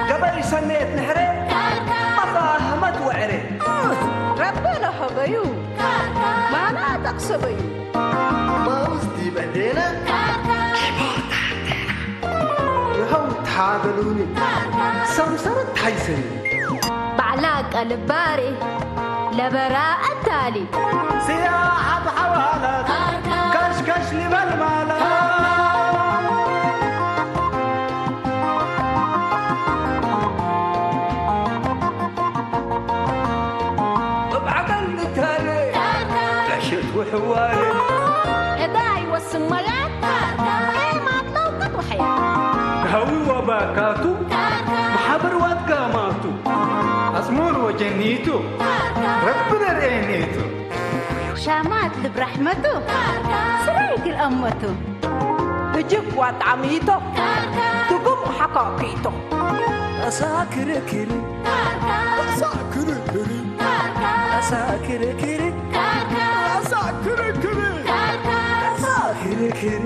ገበይ ሰነየት ንሕረ ኣባ ህመት ወዕረ ረበ ለሀበዩ ማና ጠቅሰበዩ ማውስቲ በዴነ ይኸው ተሓበሉኒ ሰምሰረት ሓይሰኒ ባዕላ ቀልባሪ ለበራ ኣታሊ ስያ ሓብሓባላት ካሽካሽ ንበል ማላ እብዓቀን ንታነ ዕሽት ውሕዋይ እዳ ይወስን መላት ኤማት ለውቀት ወሐያ ሃዊ ወባካቱ ማሓበር ዋትጋማቱ ኣጽሙር ወጀኒቱ ረቢ ነርእየኒቱ ሻማት ልብ ራሕመቱ ስራይ ግልአመቱ እጅግ ዋጣሚቶ ትጉም ሓካኪቶ ኣሳ ክርክር ኣሳ ክርክር ኣሳ ክርክር ኣሳ ክርክር ኣሳ ክርክር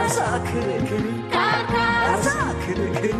ኣሳ ክርክር ኣሳ ክርክር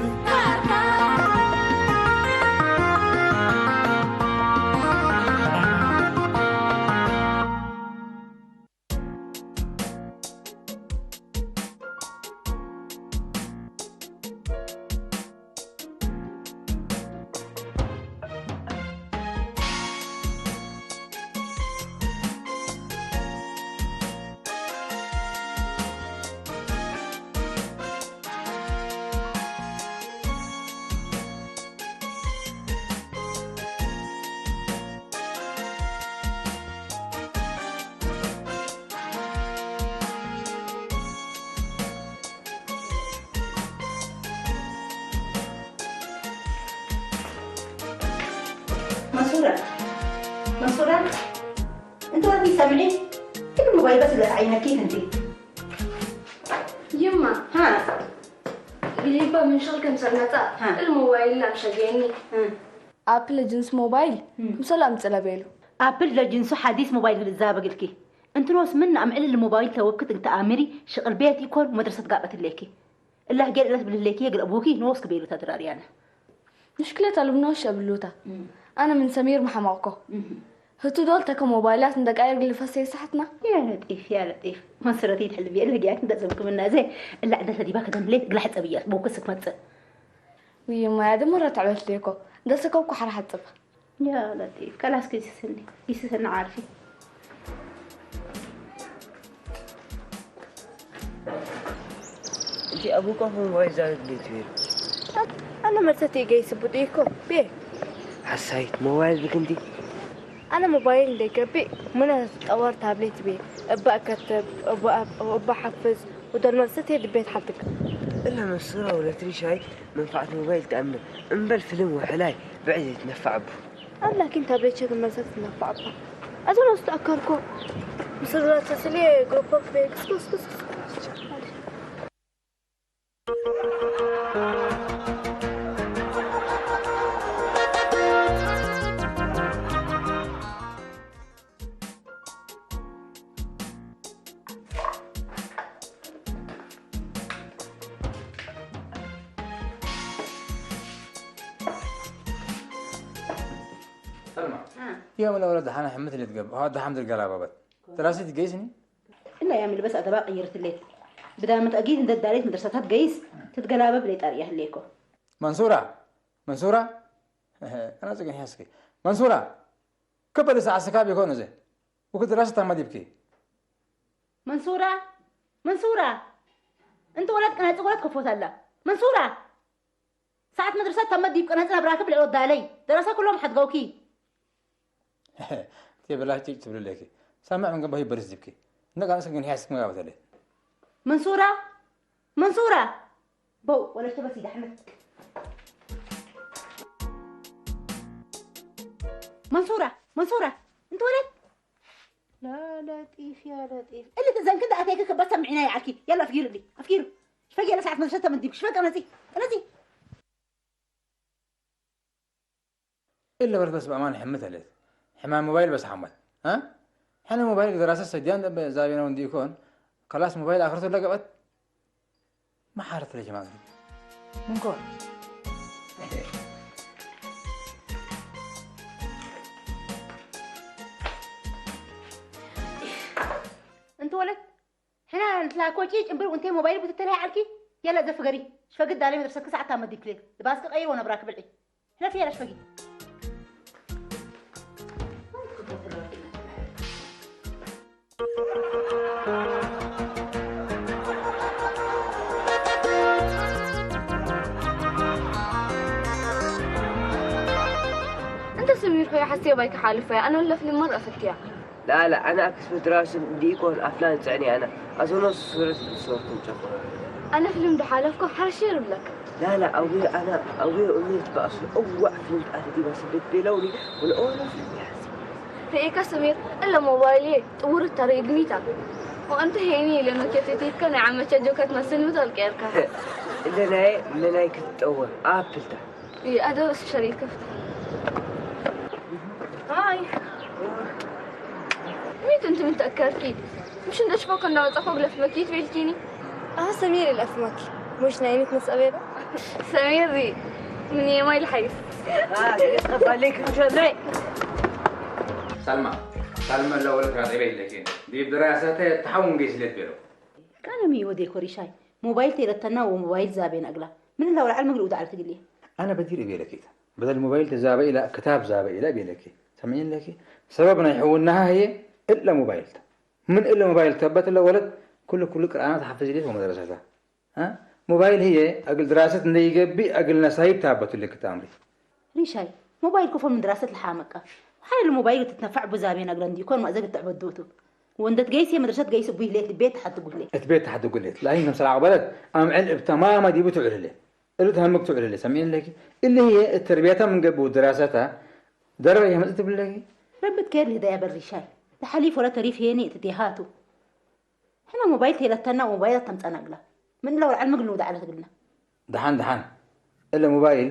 መሱራ መሱራ እንተ ወዲ ሰምዒ ትግሉ ባይበስ ለተዓይነኪ እንዲ ይማ ሃ ግሊባ ምንሻል ከም ሰነጻ እል ሞባይል ላምሸገኒ ኣፕል ጅንስ ሞባይል ክምሰሉ ኣምጽእ ለቤሉ ኣፕል ለጅንሱ ሓዲስ ሞባይል ክልዛብ እግልኪ እንትኖስ ምን ኣምዕልል ሞባይል ተወክት እንተ ኣምሪ ሽቕል ቤት ይኮን መድረሰት ጋበት ለኪ እላህ ጌል እለት ብልለኪ የግል ኣቡኪ ንወስ ክቤሉ ተድራርያነ ምሽክለታ ልብናሽ የብሉታ ኣነ ምን ሰሚር መሓማቕኮ ህቱ ዶል ተከ ሞባይላት እንደቃየር ግልፈሰ የሳሕትና يا لطيف يا لطيف ማስረቲ ትሕልብ የለ ጊያት እንደዘምክምና ዘ እላ ዕደተ ዲባ ከተምሌት ግላሕ ጸብያት ቦክስ ክመጽእ ውይ ማያ ደመረ ተዕበልቲ እኮ እንደሰከብኩ ሓራ ሓጽብ يا لطيف كلاس كيسسني كيسسني عارفي እንዲ ኣቡካ ሆን ዋይ ዛረግ ቤት ቤት ኣነ መርሰት ይገይ ስቡጥ ይኮ ቤ ሓሳይት ሞባይል ብክንዲ ኣነ ሞባይል እንደገቢ ምነ ጠዋር ታብሌት ቤ እባ እከተብ እባ ሓፍዝ ወደል መርሰት የድቤት ሓልትክ እላ መስራ ወለትሪ ሻይ መንፋዕት ሞባይል ትኣምን እምበል ፍልም ወሕላይ ብዕድ ትነፋዕ ኣቡ ኣላኪን ታብሌት ሸክ መርሰት ትነፋዕ ኣባ ኣዞን ወስተ ኣከርኮ ምስራት ስሌ ግሩፖክ ቤ ክስክስክስ ሰልማ ዮም ለወለ ደሓነ ሕምት ልትገብ ዋ ደሓም ዝገላባበት ተራሲት ገይስኒ እና ያም ልበስ ኣገባ ቀይርትሌት ብዳመት ኣጊድ እንደ ዳሌት መድረሳታት ገይስ ትትገላበብ ለይ ጣርያ ህሌኮ መንሱራ መንሱራ ኣና ጽግን ያስኪ መንሱራ ክበል ሰዓት ስካብ ይኮን እዚ وكنت دراسة تم ديبكي መንሱራ መንሱራ እንት ወለት ቅናጽ ወለት ከፎት ኣላ መንሱራ ሰዓት መድረሳ ተመ ዲብ ቅናጽ ናብራክ ብልዕ ወዳለይ ደረሳ ኩሎም ሓድገውኪ ትብላ ጭጭ ትብልለኪ ሰምዕ ምን ገባሁ ይበርስ ዲብኪ እንደ ቃንስ ግን ሕያስክ መጋበተለይ መንሱራ መንሱራ በው ወለሽ ተበሲ ዳሕመት መንሱራ መንሱራ እንት ወለት لا لطيف يا لطيف اللي تزنكن ده أتيك كبس سمعينا يا عكي يلا أفكير لي أفكير فجأة ساعة ما شفت من ديك شفت أنا زي أنا زي إلا برد بس بأمان حمد هلت حمام موبايل بس حمد ها ሕነ ሞባይል ድራሰ ሰዲያን ዛቤና ወንዲ ይኮን ከላስ ሞባይል ኣክርቶ ለገበት መሓረት ለጀማ ምንኮ እንተ ወለት ሕና ንትላኮ ጭጭ እምበር እንተ ሞባይል ብትተለይ ዓልኪ የለ ዘፍገሪ ሽፈግድ ዳለ መድረሰት ክሳዕታ መዲክሌ ልባስክ ቀይር ወነብራክ ብልዒ ሕና ፍየራ ሽፈጊ انت سمير خويا حسيبك حالف يا انا ولا في المرة فتيا لا لا انا اكس مدراسة ديكون افلان تعني انا اظن الصورة الصورة تنشف انا فيلم ده حالفكم حرشير لك لا لا ابوي انا ابوي وامي تبقى اصل اوع فيلم انا دي بس بيت بيلوني والاول فيلم يحس ርኢካ ሰሚር እለ ሞባይል እየ ጥውር እታ ርኢግኒታ ወእንተ ሄኒ ኢለ ኖኪያ ተቲትካ ናይ ዓመቻ ጆካ ትመስል ምታል ቀየርካ እለ ናይ መናይ ክትጠወር ኣፕልታ ኣደ ርእሲ ሸሪከፍት ሃይ ሚት እንት ምተእከርኪ ምሽ እንደ ሽፎ ከናወፀ ኮግለፍ መኪት ቤልኪኒ ኣህ ሰሚር ኢለ ኣፍማኪ ሙሽ ናይ ሚት ነፀበ የለ ሰሚር ምን የማይ ልሓይስ ተባለይ ክንሸለይ ሳልማ ሳልማ ለወለት ጋር ቤት ለኪን ዲብ ድራሰተ ተሐውን ጌስለት ቤሎ كان مي ودي كوريشاي موبايل تيرتنا وموبايل زابين أقلا من لو العلم قلو دعرت قلي أنا بدير إبي لكيت بدل موبايل تزابي إلى كتاب زابي إلى بيلكي سمعين لكي سببنا يحولناها هي إلا موبايل من إلا موبايل تبت إلا ولد كل كل قرآن تحفظ لي ومدرستها ها موبايل هي أقل دراسة ندي يقبي أقل نسايب تابت لك تامري ريشاي موبايل كفر من دراسة الحامقة حال الموبايل تتنفع بزابين أقلا ندي يكون مأزق تعبدوتو وندت قيسي مدرسة قيس بوي ليت بيت حد قول ليت ات بيت حد قول ليت لا هي نمسر عقبالت أم علب تماما دي بتعلي لي اللي تهمك تعلي لي سمعين لك اللي هي التربية من قبل دراستها دربة هي مزت بالله ربت كير لي ده يا بريشاي تحليف ولا تريف هيني تديهاتو ሕነ ሞባይል ተይለተና ሞባይል ተምፀና ግላ ምን ለው ላዕል ምግል ንውዳ ዓለት ግልና ደሓን ደሓን እለ ሞባይል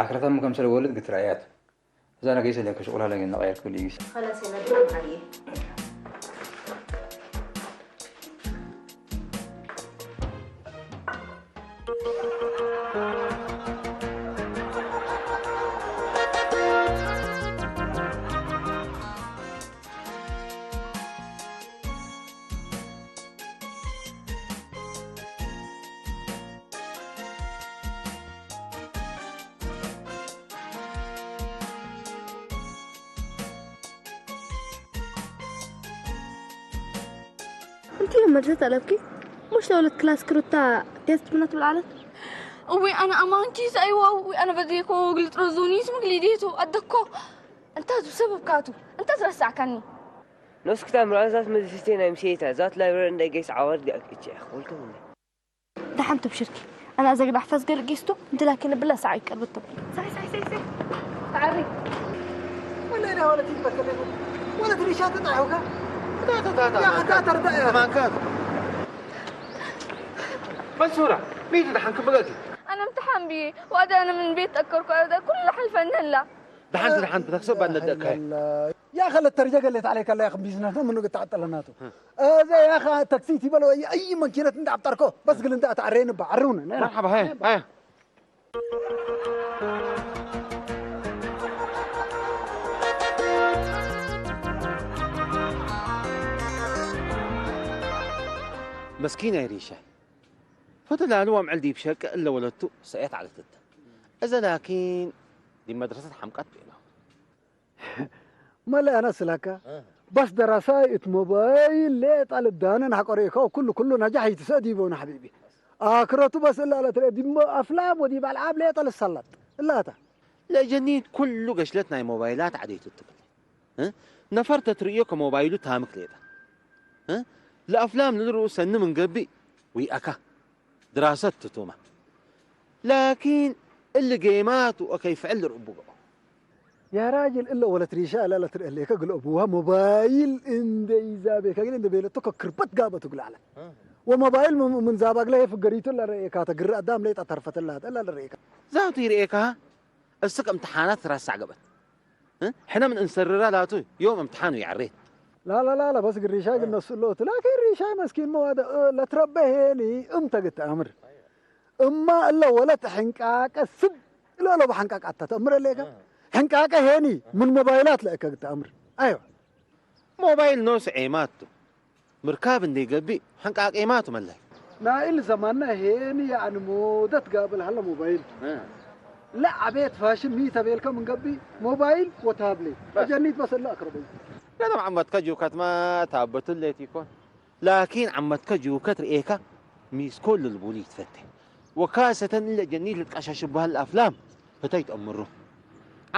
ኣክረተም ከምሰለ ወልድ ግትራያት እዛ ነገይ ሰለ ከሽቁላ ለግን ነቀየር ኩሉ ይስ خلاص يا نادر عليه انتي مدرسة ألبكي مش لو كلاس كروتا تيست بنات بالعالم أوي أنا أمانتي سأيوا أوي أنا بديكو قلت رزوني اسمك ليديتو أدكو أنت سبب كاتو أنت ترسع كني نسكت أمر أزاز مدرستين أمسيتا ذات لايبرري عندك جيس عوارد قاك إتشيخ ولكم دحنت بشركي أنا أزاق دحفز قال قيستو أنت لكن بلا ساعة يقربتو صحي صحي صحي صحي تعري ولا أنا ولا تيجي بكلمه ولا تريشات تطيحوك لا لا لا يا أخي لا ترضى يا أخي ما كان منصورة مين اللي حنكب لك أنا امتحان بي وأدا أنا من بيت أكركو أدا كل حلفا هلا دحنت دحنت بتخسب بعد ندك هاي يا أخي الترجة قلت عليك الله يا أخي بيزنس منو قد تعطلناتو هذا يا أخي تاكسي تبلو أي أي ماكينة أنت عبطركو بس قل أنت أتعرين بعرون مرحبا هاي هاي مسكينة يا ريشة فتلالو أم علدي بشك إلا ولدتو سعيت على تتا إذا لكن دي مدرسة حمقات بينا ما لا أنا سلاكا بس دراسة إت موبايل ليت على الدانا نحقريكا وكل كل نجاح يتسأدي بونا حبيبي آخرته بس إلا على ترى دي أفلام ودي بالعاب ليت على السلط إلا تا ለጀኒት ኩሉ ገሽለት ናይ ሞባይላት ዓደይቱ ትብል ነፈር ተትርእዮ ከሞባይሉ ታምክ ሌጣ ለኣፍላም ንልርኡ ሰኒ ምን ገብእ ዊኣካ ድራሰት ትቱማ ላኪን እሊ ጌማት ወከይፍዕል ልርቡ يا راجل إلا ولا تريشة لا لا ترى ليك قل أبوها موبايل إن دي زابي كقل إن دي بيلتو كربت قابتو قل على وموبايل من زابك لا يفقريتو لا ريكا تقر أدام ليت أطرفت الله إلا ريكا ዛቱ ይርእየካ እስክ እምትሓናት ትራሳዕ ገበት ሕነ ምን እንሰርራ ላቱ ዮም እምትሓኑ ይዓሬት لا لا لا لا، بس قريشاي قلنا السلوت، لكن ريشاي مسكين مو هذا، آه، لا تربى هيني، أم تقت أمر. أما إلا ولا تحنقاك السب، لا لا بحنقاك أتا تأمر ليك. حنقاك هيني، من موبايلات لك قت أمر. أيوة. ሞባይል ኖስ ዔማቱ ምርካብ እንዴ ገብእ ሕንቃቄማቱ መለይ። ናይል ዘማና ሄኒ ያዕኒ ሞደት ጋብል ሃለ ሞባይል ለዓቤት ፋሽን ሚ ተቤልከ ምን ገብእ ሞባይል ወታብሌት አጀኒት በሰለ አክረበይ። ገደም ዓመትከ ጅውከትመ ታበቱ ሌት ይኮን ላኪን ዓመትከ ጅውከት ርኤካ ሚስኮል ልልቡሊ ይትፈቴ ወካሰተን እለ ጀኒት ልትቀሻሽባህል አፍላም ህተይ ትአምሩ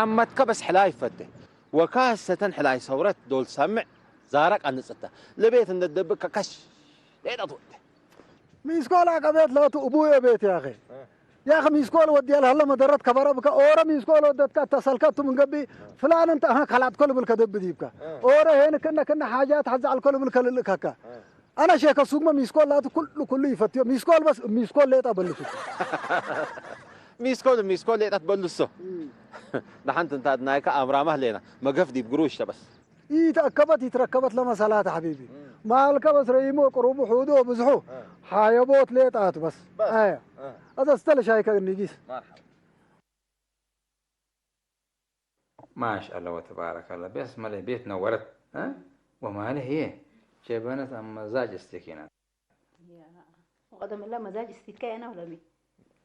ዓመትከ በስ ሕላ ይፈቴ ወካሰተን ሕላይ ሰውረት ዶል ሰምዕ ዛረቅ አንጽተ ለቤት እንደደብቅ ከከሽ ሌጣ ትወደ ሚስኮል አቀቤት ለቱ እቡየ ቤት ያኸ ያኸ ሚስኮል ወዲያል ሀለ መደረት ከበረብከ ኦረ ሚስኮል ወደትከ ተሰልከቱ ምን ገቢ ፍላን እንተ አሀ ከላጥኮ ልብል ከደብ ዲብከ ኦረ ሄን ክነ ክነ ሓጃት ሐዛዕልኮ ልብል ከልልእከከ አነ ሼከ ሱግመ ሚስኮል ላቱ ኩሉ ኩሉ ይፈትዮ ሚስኮል በስ ሚስኮል ሌጣ በልሱ ሚስኮል ሚስኮል ሌጣ ትበልሶ ንሓንቲ እንታ ናይካ ኣምራማ ህሌና መገፍ ዲብ ግሩሽ ተበስ ኢተአከበት ኢትረከበት ለመሰላት ሐቢቢ ማልከ በስ ረይሞ ቅሩቡ ሑዶ ብዝሑ ሓየቦት ሌጣት በስ አያ አዘ ስተለ ሻይከ ንጊስ ማሻአላ ወተባረከላ ቤት መለ ቤት ነወረት ወማለ ህየ ጀበነት ኣብ መዛጅ እስቲኪና ቀደም እላ መዛጅ እስቲትካ የና ውለሚ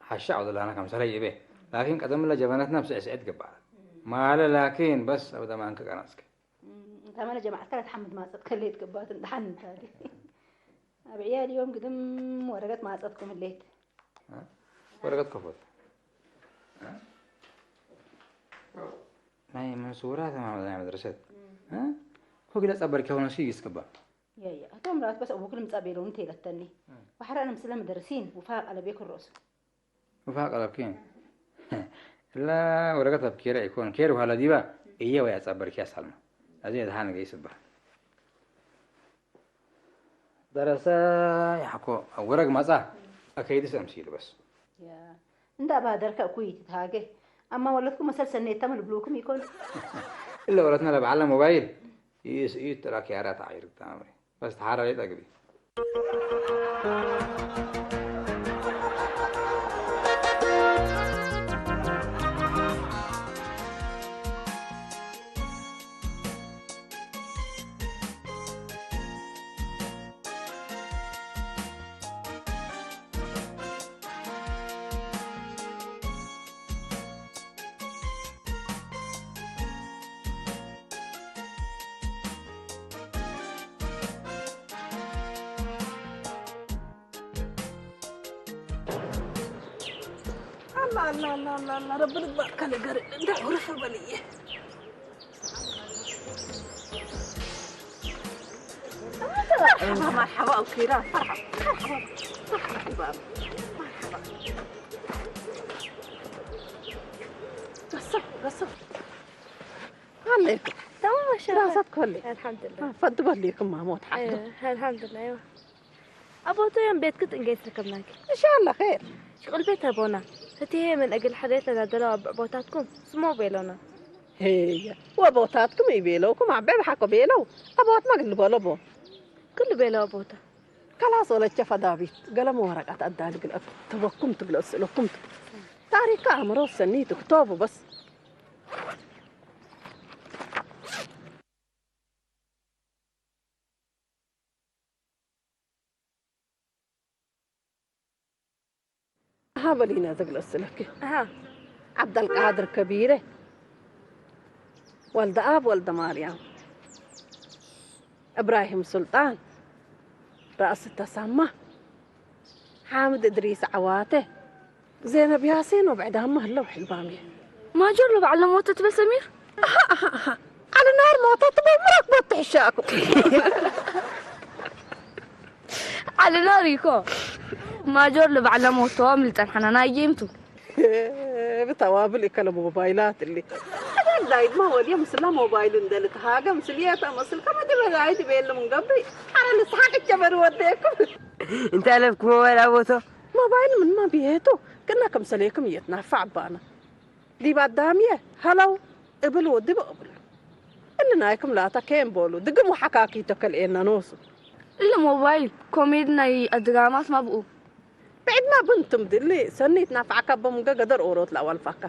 ሓሻ ዓብዱላና ከም ሰለይ እቤ ላኪን ቀደም እላ ጀበነትና ብስዕስዕት ግባእ ማለ ላኪን በስ ኣብ ደማንከ ቀናስከ እንታ መለ ጀማዓትካ ለትሓምድ ማፀት ከለየት ግባትን ደሓን እንታዲ ኣብ ዕያል እዮም ግድም ወረቀት ማፀት ክምሌት ወረቀት ከፈት ናይ መንሱራ ተማመ ናይ መድረሰት ኮግለ ጸበርኪ ሆነ ሲ ይስከባ يا يا هتوم رات بس أبوك المتقابلون تيلتني وحرقنا مسلم درسين وفاق على بيك الرؤس وفاق على بكين لا ورقتها بكيرة يكون كير وهلا ديبا إيه ويا تصبر كيا سلمى أزيد هانا جاي سبا درسا يحكو ورق مزا أكيد سمسيل بس يا እንዳ ባደርከ እኩይ ትትሃገ ኣማ ወለድኩም መሰል ሰኔታ ምልብልኩም ይኮን إلا ولدنا لبعلم موبايل يس يتراك يا رات عير تامري بس تحرى لي تقبي الله الله الله الله الله رب البركة لقري ده غرفة بليه مرحبا مرحبا أوكيرا مرحبا مرحبا مرحبا مرحبا قصف قصف عليكم تمام ما شاء الله دراسات كلي الحمد لله فضل ليكم ما موت حقه إيه، الحمد لله أيوه ኣቦቶ እዮም ቤትኪ ጥንገይ ትርከብናኪ። إن شاء الله خير. ሽቕል ቤት ኣቦና። እቲ ይሄ ምን እግል ሕሬት ለናደለው ኣቦ ቦታትኩም ስሞ ቤሎና። هي وبوتاتكم يبيلوكم عبي بحقو بيلو أبوات ما قلبو لبو. كل بيلو أبوتا. كلاس ولا تشفى دابيت قلم ورقة أدالي قل توكم تقل أسئلكم تاريخ أمرو سني تكتبوا بس. هابلينا زقل السلك ها عبد القادر كبيرة ولد آب ولد مريم إبراهيم سلطان رأس التسمى حامد إدريس عواته زينب ياسين وبعدها ما هلو حلبامي ماجور له بعلم موتة بسمير أها أها أها على نار موتة تبو مراك بتحشاكو على نار يكو ماجور له بعلم موتة وامل تنحنا نايمتو ብተዋብል ይከለ ሞባይላት እሊ ዳይድማ ወዲየ ምስላ ሞባይሉ እንደልትሃገ ምስልየተ መስል ከመ ድበ ዳይት ቤል ምንገብሪ ኣረ ንስሓቅ ጨበሪ ወደየኩም እንታይ ኣለብኩ ሞባይል ኣቦቶ ሞባይል ምንማ ብሄቱ ግና ከምሰሌክም እየትናፋዕ ኣባና ዲብ ኣዳምየ ሃለው እብል ወዲ ብቕብል ናይኩም ላታ ከየም በሉ ድግም ወሓካኪቶ ከልኤና ነሱ። እለ ሞባይል ኮሜዲ ናይ ኣድራማት ማብኡ። ብዕድማ ብንትም ድሊ ሰኒት ናፍዓካ በምገ ገደር ኦሮት ላዋልፋካ።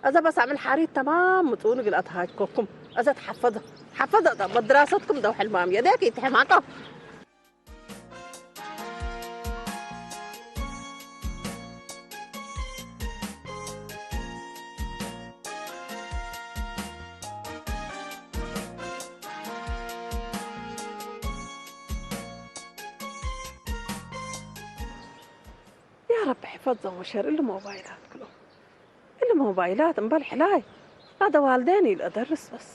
እዛ በሳምን ሓሪት ተማም ምጽኡን ግል ኣትሃጅኮኩም። እዛ ተሓፈዘ። ሓፈዘ መድራሰትኩም ደው ሕልማም የደክ ይትሕማቀ። يا رب احفظهم وشر الموبايلات كلهم. الموبايلات مبلح لاي. هذا والدين يلقى درس بس.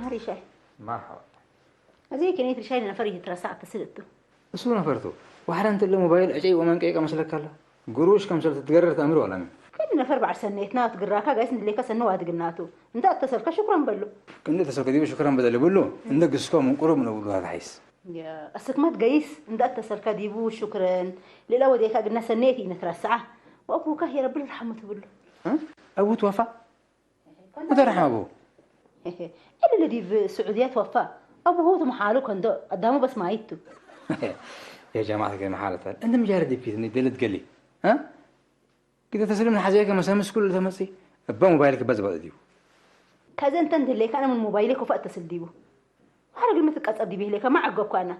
هذه شيء. مرحبا. እዚ ከኔት ሻይ ነፈር ይትረሳዕ ተስልቱ። እሱ ነፈርቱ ዋሕዳ እንተለ ሞባይል ዕጨይ ወመንቀይ ቀመስለካ ኣሎ። ግሩሽ ከምሰል ትትገረር ተእምር ዋላሚ። ክንዲ ነፈር በዓል ሰነየትና ትግራካ ጋይስ እንድሌካ ሰነ ዋድግናቱ። እንተ ኣተሰልካ ሽኩረን በሉ። ክንዲ ተሰልከ ዲቡ ሽኩረን በደል ይብሉ። እንደ ግስኮ ምንቁሩ ምነብሉ ሃታሒስ። ኣስክማት ገይስ እንደ ኣተሰልካ ዲቡ ሽኩረን። ሌላ ወዴካ ግና ሰነየት ይነትረሳዓ። ወአቡካ የረብል ርሐሙ ትብሉ። ኣቡ ትወፋ። وده رحمة أبوه. اللي دي في السعودية توفى. أبوه هو محاله كندو قدامه بس ما يتو. يا جماعة كده محالة. أنت مجرد في إني دلت قلي. ها؟ كده تسلم حاجة كما سامس كل تمسي. أبا موبايلك بس بقى ديو. كذا أنت ندليك أنا من موبايلك وفقت تسل ديو. حرق المثل قد أدي به لك ما عقبك أنا.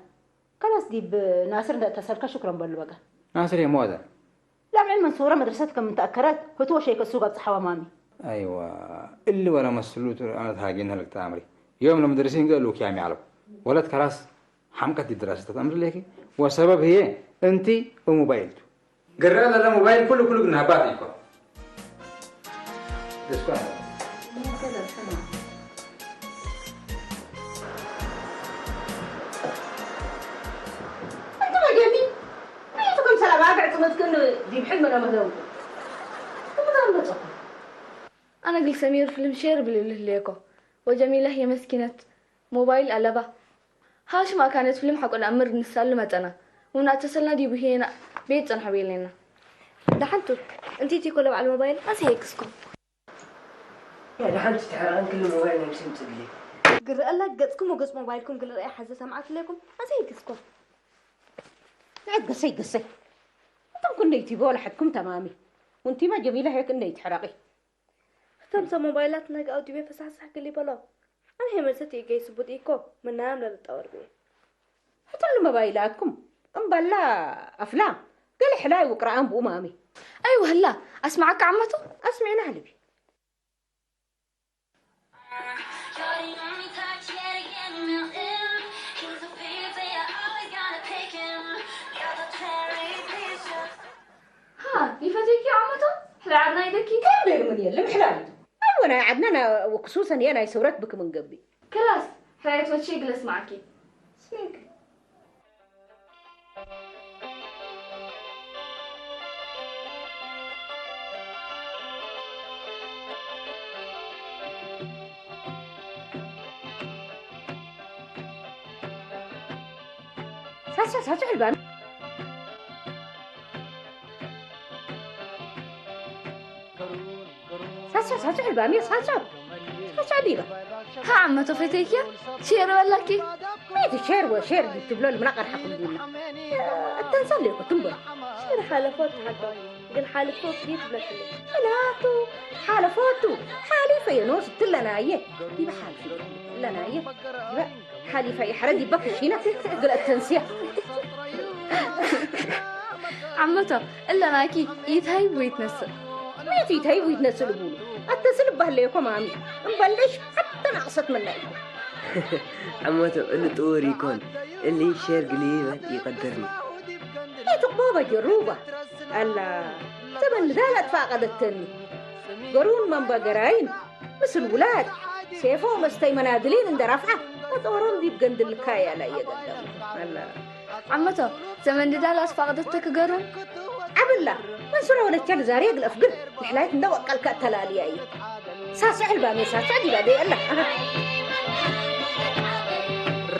كلاس دي بناصر ده تسلك شكرا بلو بقى. ناصر يا موضة. لا علم صورة مدرسة كم تأكرت هتو شيء كسوق بصحة ومامي. أيوة. اللي ولا مسلوت أنا تهاجين هلك تأمري. يوم لما درسين قالوا كيامي علو. ولد كلاس حمقت الدراسة تأمر لك. وسبب هي أنت وموبايل. قرأنا لنا موبايل كله كله قلنا هبات يكون. دسكون. أنت ما جميل. أنت كم سلام أبعد ما تكون دي بحلم أنا مدوم. أنت ما دام بتصحى. ኣነ ግል ሰሚር ፍልም ሼር ብልልህ ሌኮ ወጀሚለህ የመስኪነት ሞባይል ኣለባ። ሃሽም ኣካነት ፍልም ሓቆ ንኣምር ንሳሉ መጠና። ወናተሰልና ዲቡ ሄና ቤት ጸንሖ ቤለና። ደሓንቱ፣ እንቲቲ ኮለ በዓል ሞባይል ኣሰየክስኩም። ደሓንቱ ተሓራቕን ክል ሞባይል ናይ ምስም ጽግሊ። ግረአላ ገጽኩም ወገጽ ሞባይልኩም ግልረአ ሓዘ ሰምዓት ለኩም ኣሰየክስኩም። ንዕድ ገሰይ ገሰይ። እንቶም ኩነይቲ በወላ ሓድኩም ተማሚ። ወንቲማ ጀሚላ ሄክ እነይ ትሕረቒ። እቶም ሰብ ሞባይላት ነገ ኣውዲቤ ፈሳሕሳሕ ክል ይበሎ። ኣነ ሄመልሰት ይገይ ስቡት ኢኮ ምናያም ለልጣወር ብየ። ሕትሉ መባይላትኩም እምበላ ኣፍላም ገለ ሕላይ ውቅረኣን ብኡ ማሚ። ኣይ ወህላ ኣስማዓካ ዓመቱ ኣስሚዕና ህልቢ። ሃ ይፈትየኪ ዓመቶ ሕራዕና ይደኪ። ከም ቤርምን የለ ምሕላል። ኣይወ ናይ ዓድና ክሱሰን እየ ናይ ሰውረት ብክምን ገቢ። ክላስ ሕራየት ወቼ ግለስ ማዓኪ። ሳሶ ሳሶ ሕልባን ሳሶ ሳሶ ሕልባን ሳሶ ሳሶ ዲባ ሃ ዓመቶ ፈተይኪያ ሼር በላኪ። ቤት ሼር ወሼር ትብሎ ልምና ቀርሓኩም ዲና እተንሰል ይኩ ትንበ ሼር ሓለፎት ሓልፎ ግን ሓልፎ ፊት ብለክለ ምናቱ ሓለፎቱ ሓሊፈ የኖስ ትለናየ ዲባ ሓልፊ ለናየ ዲባ ሓሊፋ ይሕረድ ይበክ ሺና ግለ ተንስያ ዓመቶ እለናኪ ይታይ ወይትነስእ ቤት ይታይ ወይትነስእ ልቡሉ ኣተስል ባህለ ይኮ ማሚ እምበልሽ ሓተ ናቅሰት መና ይኮ ዓመቶ እሊ ጥውር ይኮን እሊ ሸር ግሊ ይበል ይቀደርኒ ይትቅቦ በጀሩባ ኣላ ዘበን ዳላ ትፋቀደተኒ ገሩን መንበገራይን ምስል ውላድ ሴፎ መስተይ መናድሊን እንደ ራፍዓ መጦሮም ዲብ ገንድልካ ያላ የገደሙ ኣላ ዓመቶ ዘመን ድዳል ኣስፋቅደተ ክገሩን ዓብላ መንሱራ ወለቻ ልዛሬ ግለፍ ግን ንሕላይት እንደ ወቀልካ እተላልያ እዩ። ሳስዕ ልባሜ ሳስዕ ዲባ ደይ ኣላ።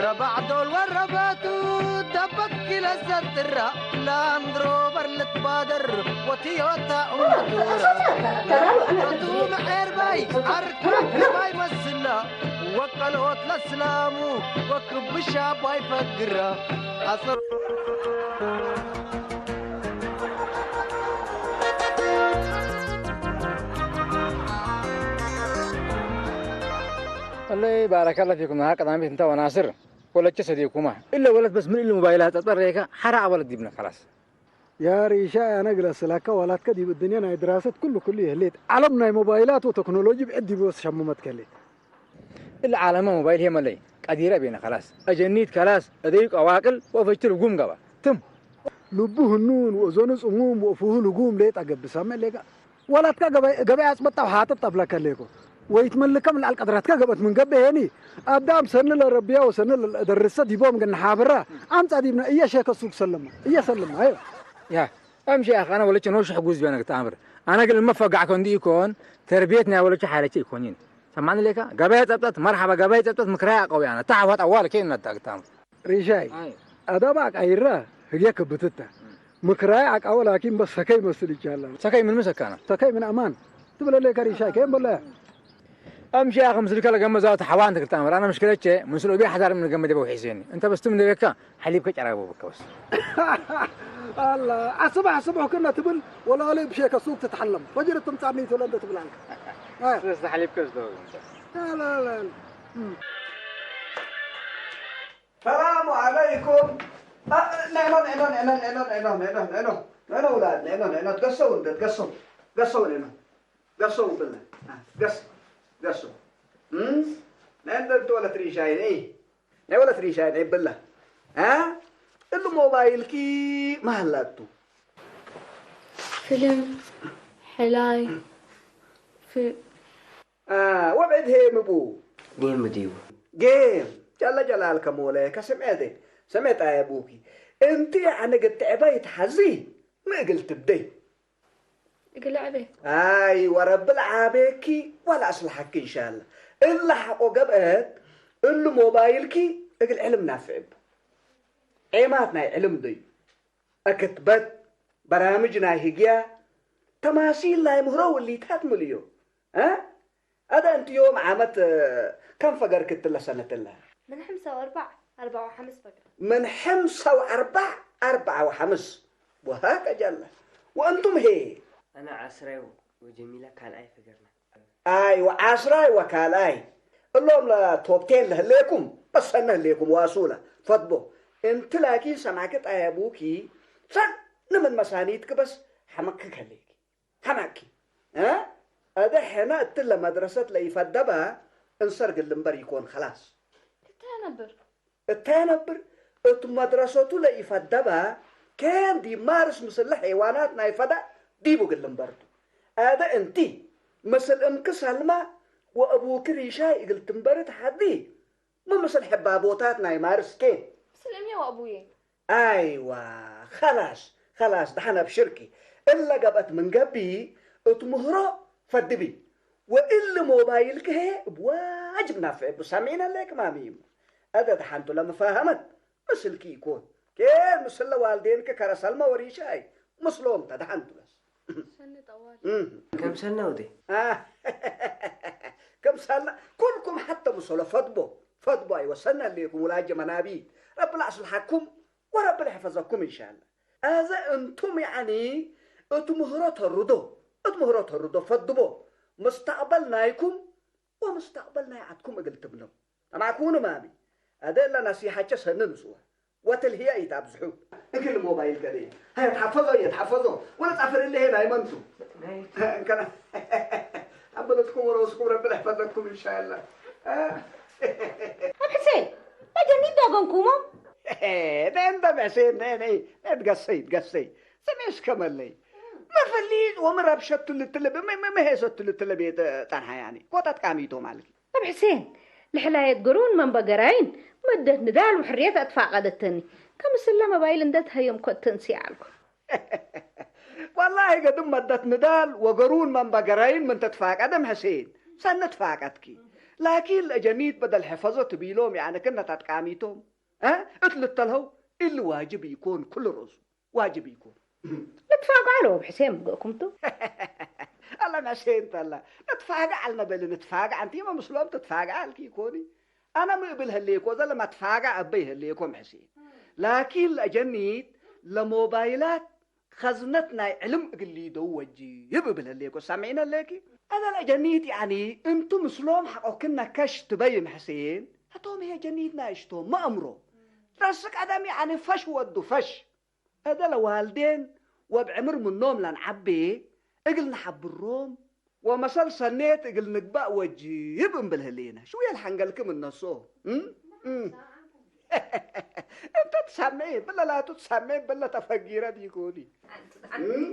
ረባዕ ዶል ወረበቱ ደበክ ኢለ ዘጥራ ላንድሮቨር ልትባደር ወቲዮታ ኡንዱራ ቱ ምዔርባይ ዓርካ ገባይ መስላ ወቀሎት ለስላሙ ወክብሻ ባይ ፈግራ ኣሰር እለይ ባረከለ ፊኩም ነሃር ቀዳሚት እንተ ወናስር ወለቸ ሰዲኩማ እለ ወለት በስ ምን እሉ ሞባይላ ተጠረካ ሓራ ኣበለት ዲብነ ከላስ يا ريشا أنا أقول لك ولاتك دي بالدنيا ناي دراسة كل كل يهليت علم ناي موبايلات وتكنولوجي بعد دي بس شممت كليت እለ ዓለማ ሞባይል ሄመለይ ቀዲረ ቤነ ከላስ ኣጀኒት ከላስ እደዩ ቀዋቅል ወፈችል ጉም ገባ ትም ልቡ ህኑን ወእዞኑ ጽሙም ወእፉሁ ልጉም ሌጣ ገብሳ መሌጋ ወላትካ ገበይ ገበይ ኣጽበጣ ሃጥጥ ጠብለከ ሌኮ ወይትመልከም ለዓል ቀድራትካ ገበት ምን ገበ ሄኒ ኣዳም ሰኒ ለረብያ ወሰኒ ለደርሰ ዲቦም ግን ሓብራ ኣምጻ ዲብና እየ ሸከ ሱቅ ሰለማ እየ ሰለማ ኣዮ ያ أمشي يا أخي أنا ولدك نوش حجوز بينك تأمر أنا قل ما فقعك عندي يكون تربيتنا ولدك حالتي يكونين سمعني لك قباية تبتت مرحبا قباية تبتت مكراية قوي أنا تعوت أول كين نتاك تأمر ሪሻይ ኣዳባ ኣቃይራ ህግየ ክብትታ ምክራይ ዓቃወ ላኪን በስ ሰከይ መስል ይቻላል سكي من مسكانة ሰከይ ምን ኣማን ትብለለይ ከሪሻይ ከየም በለያ أمشي يا أخي مسلك لك مزاوت حوان تكل تأمر أنا مشكلتي مسلو بي حذر من قمة بوحي زيني أنت بس تمني لك حليب كجرا بو بكوس ኣላ ዓስባ ዓስባ ክና ትብል ወላለ ብሸከ ሱቅ ትትሓለም ፈጅር ትምጻኒ ትብለ እንደ ትብላል ስለዚ ሓሊብ ከዝዶ ላላላ ሰላሙ ዓለይኩም። ንዕኖ ንዕኖ ንዕኖ ንዕኖ ንዕኖ ንዕኖ ንዕኖ ንዕኖ ውላድ ንዕኖ ንዕኖ ገሰው እንደ ገሰው ገሰው ንዕኖ ገሰው ብልና ገስ ገሰው ንዕንደ ወለት ሪሻይ ነይ ናይ ወለት ሪሻይ ነይ ብላ እሉ ሞባይልኪ ማሃላቱ ፍልም ሕላይ ፍ ወብዕድ ሄምቡ ጌም ድዩ ጌም ጃላ ጃላ ኣልከ ሞለ ከስምዐ ዘይ ሰሜጣ የቡኪ እንቲ ኣነ ግትዕባ ይትሓዚ ምእግል ትብደይ እግል ዕቤ ኣይ ወረብል ዓቤኪ ዋላ ኣስልሓኪ እንሻላ እላ ሓቆ ገብአት እሉ ሞባይልኪ እግል ዕልም ናፍዕብ ዔማት ናይ ዕልም ደዩ እክትበት በራምጅ ናይ ህግያ ተማሲል ናይ ምህሮ ውሊታት ምልዮ እ ኣደ እንት ዮም ዓመት ከም ፈገር ክትለ ሰነትለ من حمسة وأربع أربع وحمس فقرة من حمسة وأربع أربع وحمس وهاك جل وأنتم هي أنا عسراي وجميلة كان أي فقرنا ኣይ ወዓስራይ ወካልኣይ እሎም ለቶፕቴን ለህሌኩም በሰነ ህሌኩም ዋሱላ ፈትቦ እንቲ ላኪን ሰማዕኪ ጣየቡኪ ሰን ንምን መሳኒትኪ በስ ሓመቅኪ ከሌኪ ሓማቂ እ ኣደ ሕነ እትለ መድረሰት ለኢፈደባ እንሰር ግልምበር ይኮን ከላስ تتنبر እተነብር እቱ መድረሰቱ ለኢፈደባ ከን ዲማርስ ምስለ ሐይዋናት ናይ ፈዳ ዲቡ ግልምበርቱ ኣደ እንቲ ምስል እምክ ሰልማ ወእቡክ ሪሻይ እግል ትንበርት ሓዲ ምምስል ሕባቦታት ናይ ማርስ ኬን سلم يا أبوي ኣይዋ ኸላስ ኸላስ ደሓን ኣብሽርኪ እለ ገብአት ምን ገቢ እት ምህሮ ፈድቢ ወእሊ ሞባይልኪ ሀየ እብ ዋጅብ ናፍዕ እቡ ሳምዒነ ለክ ማሚ እሞ እደ ደሓንቱ ለመፋሃመት ምስልኪ ይኮን ኬን ምስለ ዋልዴንኪ ከረሰልመ ወሪሻይ ምስሎም ተደሓንቱ በስ سنة طوال ከም ሰነ ወደ ከምሳና ኩልኩም ሓተ ምሰሎ ፈድቦ ፈድቦ ኣይወሰነ ሌኩም ውላጀ መናቢ ረቢ ለኣስልሓኩም ወረቢ ለሕፈዘኩም እንሻላ ኣዘ እንቱም ያዕኒ እት ምህሮ ተርዶ እት ምህሮ ተርዶ ፈድቦ ምስተቅበል ናይኩም ወምስተቅበል ናይ ዓድኩም እግል ትብነው ተማዕኩኑ ማሚ ኣደ እለ ናሲሓቸ ሰኒ ንስዋ ወትልህያ ኢትኣብዝሑ እግል ሞባይል ከደ ሀየ ተሓፈዞ እየ ተሓፈዞ ወለ ጻፍር እለሄ ናይ መንቱ እንከና ኣበለትኩም ወረወስኩም ረቢ ለሕፈዘኩም እንሻላ ኣብ ሕሴን በጀኒት ዳጎንኩሞ ነንተ ብሕሴን ነነይ ነትገሰይ ትገሰይ ስሜሽ ከመለይ መፈሊጥ ወምረብሸቱ ልትለብ መሄሰቱ ልትለብ ጠንሓ ያኒ ኮታት ቃሚቶ ማለት ኣብ ሕሴን ልሕላየት ገሩን መንበገራይን መደት ንዳል ውሕርየት ኣጥፋቀደተኒ ከምስለ መባይል እንደት ሀየም ኮትን ሲዓልኩ والله قد مدت نضال وقرون من بقرين من تتفاقد ام حسين. سنة تفاقدكي. لكن الأجانيد بدل حفظت بيلوم يعني كنا تتقاميتهم. ها؟ اتلتلهو. اللي واجب يكون كل رؤوس. واجب يكون. نتفاقع له بحسين بقكم تو. الله ما حسين تلا. نتفاقع لنا بل نتفاقع. انت ما مسلم تتفاقع الكي يكوني. أنا مقبل هليكو، زلمة تفاقع أبي هليكم حسين. لكن الأجانيد لموبايلات خزنتنا علم እግሊ ደው ወጂ ይብ እብል ህሌኮ ሳሚዕና ኣለኪ። ኣዛ ለጀኒት ያኒ እንቱ ምስሎም ሓቆክና ከሽ ትበይም ሕሴን። ኣቶም ሄ ጀኒትና እሽቶ መእምሮ ረስ ቀደም ያኒ ፈሽ ወዱ ፈሽ። እደ ለዋልዴን ወብ ዕምር ምኖም ለንዓቤ እግል ንሓብሮም ወመሰል ሰኔት እግል ንግባእ ወጅብ እምብል ህሌነ። ሽውየ ለሓንገልክም እነሶ። እም? እም። እንተ ትሳምዒ ብለ ላቱ ትሳምዒ ብለ ተፈጊረ ዲኮኒ። እም?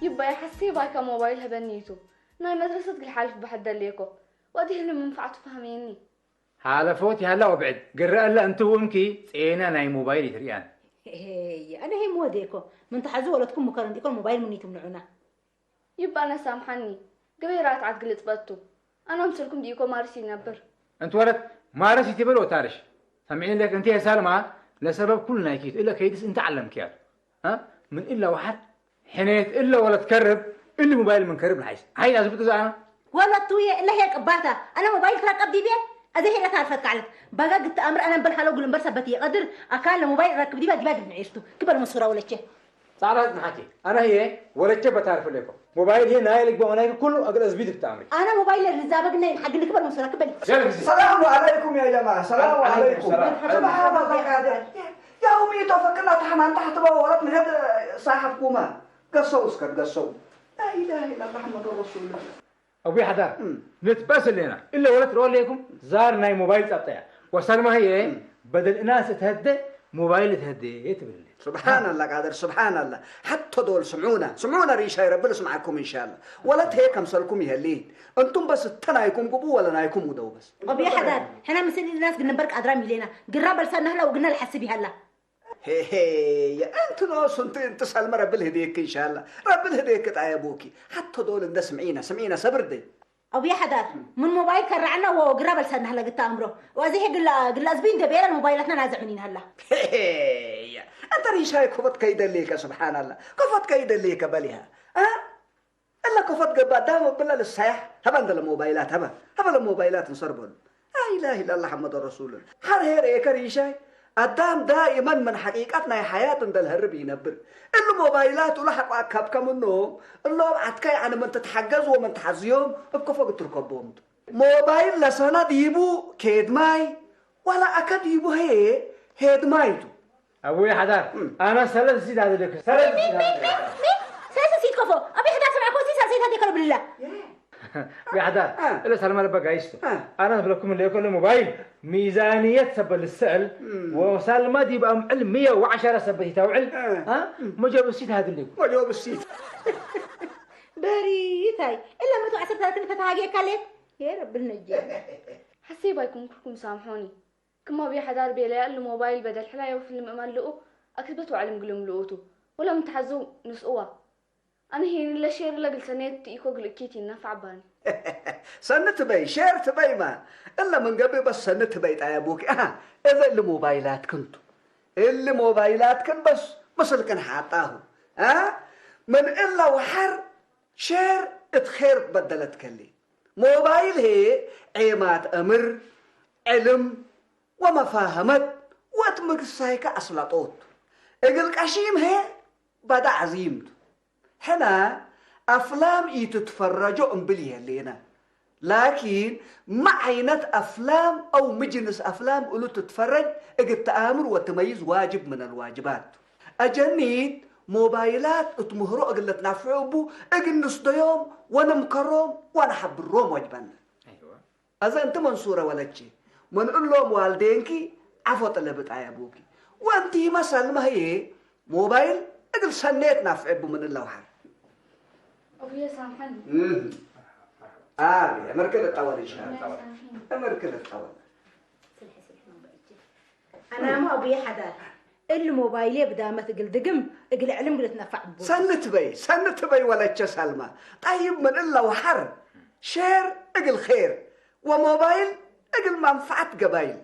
ይባይ ሓሲባይ ካብ ሞባይል ህበኒ ይቱ ናይ መድረሰት ግልሓልፍ ብሕደል እኮ ወዲህ ንምንፋዕቱ ፋህመየኒ። ሓለፎት ያላ ወብዕድ ግረአላ እንትውምኪ ጼና ናይ ሞባይል ይትርያን። ሄየ ኣነ ሄም ወዴኮ ምን ተሓዙ ወለትኩም ምከረን ዲኮን ሞባይል ምን ይትምንዑና። ይባነ ሳምሓኒ ግበይ ራትዓት ግልጽ በቱ ኣና ምስልኩም ዲኮ ማርሲ ይነብር። እንት ወለት ማረስ ይትብል ወታርሽ ሰሚዕን ለክ እንት የሳልማ ለሰበብ ኩሉ ናይኪት እለ ከይድስ እንተ ዓለምክያል ምን እለ ወሓድ ሕኔት እለ ወለት ከርብ እሊ ሞባይል ምን ከርብ ንሓይስ ሓይን ኣዝብጥ ዛና ወለቱ እየ እለ ሄ ቅባታ ኣነ ሞባይል ትረቀብ ዲቤ ኣዘ ሄለ ታርፈት ካዕለት ባጋ ግት ኣምር ኣነ በል ሃለው ግልምበር ሰበት እየ ቀድር ኣካል ለሞባይል ረክብ ዲባ ዲባ ግድ ንዒርቱ ክበል መስራ ወለቼ ጻራት ንሓኪ ኣነ ህየ ወለቼ በታርፍ ለኮ ሞባይል ህየ ናይ ልግባ ወናይ ኩሉ ኣግል ኣዝቢድ ብታምሪ ኣነ ሞባይል ርዛበግ ናይ ሓግል ክበል መስራ ክበል ሰላም عليكم يا جماعة، سلام عليكم. سبحان الله قادر. يا أمي توفقنا تحمان تحت بورت نهد صاحبكما. قصوا اسكت قصوا. لا إله إلا الله محمد رسول الله. أبو حدار. نتبس لنا إلا ولا تروح لكم زار ناي موبايل تقطع. وصل ما هي بدل الناس تهدى موبايل تهدى تبلي. سبحان الله قادر، سبحان الله. حتى دول سمعونا، سمعونا ريشاي ربنا سمعكم إن شاء الله. ولا تهيك أمثالكم يهلين. أنتم بس التنايكم قبو ولا نايكم ودو بس. أبي حدار، حنا مسني الناس قلنا برك أدرام يلينا. قرب لسان نهلا وقلنا الحسبي هلا. هي هي، أنت ناس أنت أنت سلمى رب الهديك إن شاء الله. رب الهديك تعيا أبوكي. حتى دول إن ده سمعينا، سمعينا صبر دي. أبي حدار، من موبايل كرعنا وقرب لسان نهلا قلت أمره. وأزي هي قل قل أزبين دبيرا موبايلاتنا نازع منين هلا. هي هي، أنت ريشاي كفت كيد ليك سبحان الله. كفت كيد ليك بليها. ها؟ እለ ኮፈት ገባ ዳሞ ብለ ልሳያሕ ሀበ እንደ ለሞባይላት ሀበ ሀበ ለሞባይላት እንሰርበሉ ላኢላህ ኢላላህ ሐመድ ረሱሉላህ ሐር ሄር ኤከር ይሻይ ኣዳም ዳኢመን ምን ሐቂቀት ናይ ሐያት እንደ ልሀርብ ይነብር እሉ ሞባይላት ኡለ ሐቋ ካብ ከምኖም እሎም ዐድካ ያዕኒ ምን ትትሐገዝ ወምን ትሐዝዮም እብ ኮፎ ግትርከቦም ቱ ሞባይል ለሰነድ ይቡ ኬድማይ ዋላ አከ ዲቡ ሄ ሄድማይቱ አቡይ ሐዳር አና ሰለስ ሲት አደደክ ሰለስ ሲት አደደክ ሰለስ ሲት ከፎ አቡይ ሐዳር ሰብዓ ኮሲ ሰለስ ሲት አደከ ብልላ አቡይ ሐዳር እለ ሰልማ ለበ ጋይስቱ አና ብለኩም ለኮለ ሞባይል ሚዛንየት ሰበ ልስዕል ወሳልማ ዲብ አምዕል ሚየ ወዐሸረ ሰበት ይታውዕል መጀብ ሲት ሃድልኩ መጀብ ሲት በሪታይ እለ መቶ ዐሰርተ ተሃጌካሌ የረብል ነጀ ሐሴባይኩም ኩልኩም ሳምሖኒ ክማ ብየሐዳር ቤለያ እሊ ሞባይል በደል ሕላየው ፍልም እመልኡ ኣክትበት ወዕልም ግልም ልኡቱ ወለም ተሐዙ ንስእዋ ኣነ ሄኒ ለሼር ለግል ሰኔት ኢኮ ግልእኪት ይነፋዕ ባኒ ሰኒ ትበይ ሼር ትበይማ እለ ምን ገብእ በስ ሰኒ ትበይ ጣየቡኪ ኣሃ እበ እሊ ሞባይላትክንቱ እሊ ሞባይላትክን በስ ምስልክን ሓጣሁ ምን እለ ወሐር ሼር እት ኼር ትበደለት ከሊ ሞባይል ህዬ ዔማት አምር፣ ዕልም ወመፋሀመት ወእት ምግሳይከ አስለጦት። እግል ቀሺም ህዬ ባዳ ዐዚም ቱ። ሕና አፍላም ኢትትፈረጆ እምብል ይሀሌነ። ላኪን ሚ ዐይነት አፍላም አው ሚ ጅንስ አፍላም እሉ ትትፈረጅ እግል ተአምር ወትመይዝ ዋጅብ ምነል ዋጅባት ቱ። አጀኒት ሞባይላት እትምህሮ እግል ለትናፍዑ እቡ እግል ንስደዮም ወነምከሮም ወነሐብሮም ወጅበነ። ايوه አዘ እንቲ መንሱረ ወለቼ መንእሎም ዋልዴንኪ ዓፎ ጥለብጣ የቡኪ። ወንቲ መሰል መህዬ ሞባይል እግል ሰኔት ናፍዕቡ ምን እለውሓር أبوي سامحني. አብ እምርክ ልጣወል ይሻል سامحني. እምርክ ልጣወል ኣናሞ ኣቡየ ሓዳር እል ሞባይሌ ብዳመት እግል ድግም እግል ዕልም ግለት ነፋዕ ብቦ ሰንትበይ ሰንትበይ ወለቸ ሳልማ ጣይብ ምን እለውሓር ሼር እግል ኼር ወሞባይል እግል መንፈዓት ገባይል